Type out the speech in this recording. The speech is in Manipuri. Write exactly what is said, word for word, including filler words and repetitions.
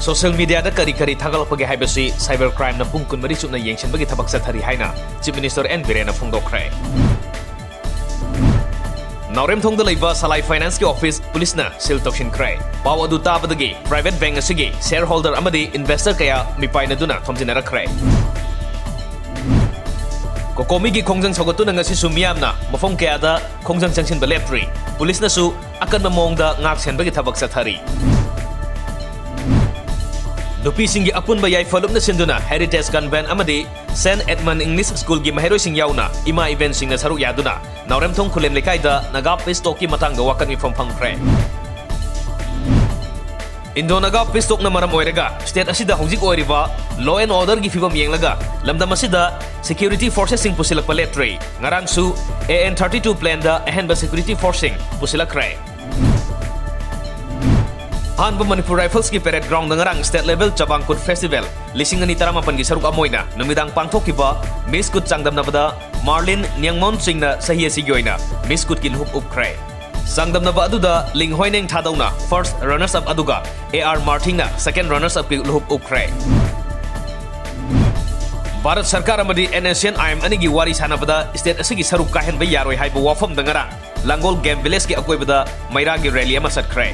ꯁꯣꯁꯤꯌꯦꯜ ꯃꯤꯗꯤꯌꯥꯗ ꯀꯔꯤ ꯀꯔꯤ ꯊꯥꯒꯠꯂꯛꯄꯒꯦ ꯍꯥꯏꯕꯁꯤ ꯁꯥꯏꯕꯔ ꯀ꯭ꯔꯥꯏꯝꯅ ꯄꯨꯡ ꯀꯨꯟꯃꯔꯤ ꯆꯨꯞꯅ ꯌꯦꯡꯁꯤꯟꯕꯒꯤ ꯊꯕꯛ ꯆꯠꯊꯔꯤ ꯍꯥꯏꯅ ꯆꯤꯐ ꯃꯤꯅꯤꯁꯇꯔ ꯑꯦꯟ ꯕꯤꯔꯦꯟꯅ ꯐꯣꯡꯗꯣꯛꯈ꯭ꯔꯦ꯫ ꯅꯥꯎꯔꯦꯝꯊꯣꯡꯗ ꯂꯩꯕ ꯁꯂꯥꯏ ꯐꯥꯏꯅꯥꯟꯁꯀꯤ ꯑꯣꯐꯤꯁ ꯄꯨꯂꯤꯁꯅ ꯁꯤꯜ ꯇꯧꯁꯤꯟꯈ꯭ꯔꯦ꯫ ꯄꯥꯎ ꯑꯗꯨ ꯇꯥꯕꯗꯒꯤ ꯄ꯭ꯔꯥꯏꯚꯦꯠ ꯕꯦꯡꯛ ꯑꯁꯤꯒꯤ ꯁꯦꯌꯔ ꯍꯣꯜꯗꯔ ꯑꯃꯗꯤ ꯏꯟꯚꯦꯁꯇꯔ ꯀꯌꯥ ꯃꯤꯄꯥꯏꯅꯗꯨꯅ ꯊꯣꯝꯖꯤꯟꯅꯔꯛꯈ꯭ꯔꯦ꯫ ꯀꯣꯀꯣꯃꯤꯒꯤ ꯈꯣꯡꯖꯪ ꯁꯧꯒꯠꯇꯨꯅ ꯉꯁꯤꯁꯨ ꯃꯤꯌꯥꯝꯅ ꯃꯐꯝ ꯀꯌꯥꯗ ꯈꯣꯡꯖꯪ ꯆꯪꯁꯤꯟꯕ ꯂꯦꯞꯇ꯭ꯔꯤ꯫ ꯄꯨꯂꯤꯁꯅꯁꯨ ꯑꯀꯟꯕ ꯃꯑꯣꯡꯗ ꯉꯥꯛ ꯁꯦꯟꯕꯒꯤ ꯊꯕꯛ ꯆꯠꯊꯔꯤ꯫ ꯅꯨꯄꯤꯁꯤꯡꯒꯤ ꯑꯄꯨꯟꯕ ꯌꯥꯏꯐ ꯂꯨꯞꯅ ꯁꯤꯟꯗꯨꯅ ꯍꯦꯔꯤꯇꯦꯖ ꯀꯟꯚꯦꯟꯠ ꯑꯃꯗꯤ ꯁꯦꯟꯠ ꯑꯦꯗꯃꯟ ꯏꯪꯂꯤꯁ ꯁ꯭ꯀꯨꯜꯒꯤ ꯃꯍꯩꯔꯣꯏꯁꯤꯡ ꯌꯥꯎꯅ ꯏꯃꯥ ꯏꯕꯦꯟꯁꯤꯡꯅ ꯁꯔꯨꯛ ꯌꯥꯗꯨꯅ ꯅꯥꯎꯔꯦꯝꯊꯣꯡ ꯈꯨꯂꯦꯝ ꯂꯩꯀꯥꯏꯗ ꯅꯥꯒꯥ ꯄꯤꯁ ꯇꯣꯛꯀꯤ ꯃꯇꯥꯡꯗ ꯋꯥꯀꯠ ꯃꯤꯐꯝ ꯐꯝꯈ꯭ꯔꯦ꯫ ꯏꯟꯗꯣ ꯅꯥꯒꯥ ꯄꯤꯁ ꯇꯣꯛꯅ ꯃꯔꯝ ꯑꯣꯏꯔꯒ ꯁ꯭ꯇꯦꯠ ꯑꯁꯤꯗ ꯍꯧꯖꯤꯛ ꯑꯣꯏꯔꯤꯕ law and orderꯒꯤ ꯐꯤꯕꯝ ꯌꯦꯡꯂꯒ ꯂꯝꯗꯝ ꯑꯁꯤꯗ ꯁꯦꯀ꯭ꯌꯨꯔꯤꯇꯤ ꯐꯣꯔꯁꯦꯁꯁꯤꯡ ꯄꯨꯁꯤꯜꯂꯛꯄ ꯂꯦꯞꯇ꯭ꯔꯤ꯫ ꯉꯔꯥꯡꯁꯨ ꯑꯦ ꯑꯦꯟ ꯊꯥꯔꯇꯤ ꯇꯨ ꯄ꯭ꯂꯦꯟꯗ ꯑꯍꯦꯟꯕ ꯁꯦꯀ꯭ꯌꯨꯔꯤꯇꯤ ꯐꯣꯔꯁꯁꯤꯡ ꯄꯨꯁꯤꯜꯂꯛꯈ꯭ꯔꯦ꯫ ꯑꯍꯥꯟꯕ ꯃꯅꯤꯄꯨꯔ ꯔꯥꯏꯐꯜꯁꯀꯤ ꯄꯦꯔꯦꯗ ꯒ꯭ꯔꯥꯎꯟꯗ ꯉꯔꯥꯡ ꯁ꯭ꯇꯦꯠ ꯂꯦꯚꯦꯜ ꯆꯕꯥꯡ ꯀꯨꯠ ꯐꯦꯁꯇꯤꯚꯦꯜ ꯂꯤꯁꯤꯡ ꯑꯅꯤ ꯇꯔꯥꯃꯥꯄꯟꯒꯤ ꯁꯔꯨꯛ ꯑꯃ ꯑꯣꯏꯅ ꯅꯨꯃꯤꯗꯥꯡ ꯄꯥꯡꯊꯣꯛꯈꯤꯕ ꯃꯤꯁ ꯀꯨꯠ ꯆꯥꯡꯗꯝꯅꯕꯗ ꯃꯥꯔꯂꯤꯟ ꯅ꯭ꯌꯥꯡꯃꯣꯟ ꯁꯤꯡꯅ ꯆꯍꯤ ꯑꯁꯤꯒꯤ ꯑꯣꯏꯅ ꯃꯤꯁ ꯀꯨꯠꯀꯤ ꯂꯨꯍꯨꯞ ꯎꯞꯈ꯭ꯔꯦ꯫ ꯆꯥꯡꯗꯝꯅꯕ ꯑꯗꯨꯗ ꯂꯤꯡ ꯍꯣꯏꯅꯦꯡ ꯊꯥꯗꯧꯅ ꯐꯥꯔꯁ ꯔꯅꯔꯁ ꯑꯞ ꯑꯗꯨꯒ ꯑꯦ ꯑꯥꯔ ꯃꯥꯔꯊꯤꯡꯅ ꯁꯦꯀꯦꯟ ꯔꯅꯔꯁ ꯑꯞꯀꯤ ꯂꯨꯍꯨꯞ ꯎꯞꯈ꯭ꯔꯦ꯫ ꯚꯥꯔꯠ ꯁꯔꯀꯥꯔ ꯑꯃꯗꯤ and S C and I M ꯑꯅꯤꯒꯤ ꯋꯥꯔꯤ ꯁꯥꯟꯅꯕꯗ ꯁ꯭ꯇꯦꯠ ꯑꯁꯤꯒꯤ ꯁꯔꯨꯛ ꯀꯥꯏꯍꯟꯕ ꯌꯥꯔꯣꯏ ꯍꯥꯏꯕ ꯋꯥꯐꯝꯗ ꯉꯔꯥꯡ ꯂꯥꯡꯒꯣꯜ ꯒꯦꯝ ꯚꯤꯂꯦꯖꯀꯤ ꯑꯀꯣꯏꯕꯗ ꯃꯩꯔꯥꯒꯤ ꯔꯦꯂꯤ ꯑꯃ ꯆꯠꯈ꯭ꯔꯦ꯫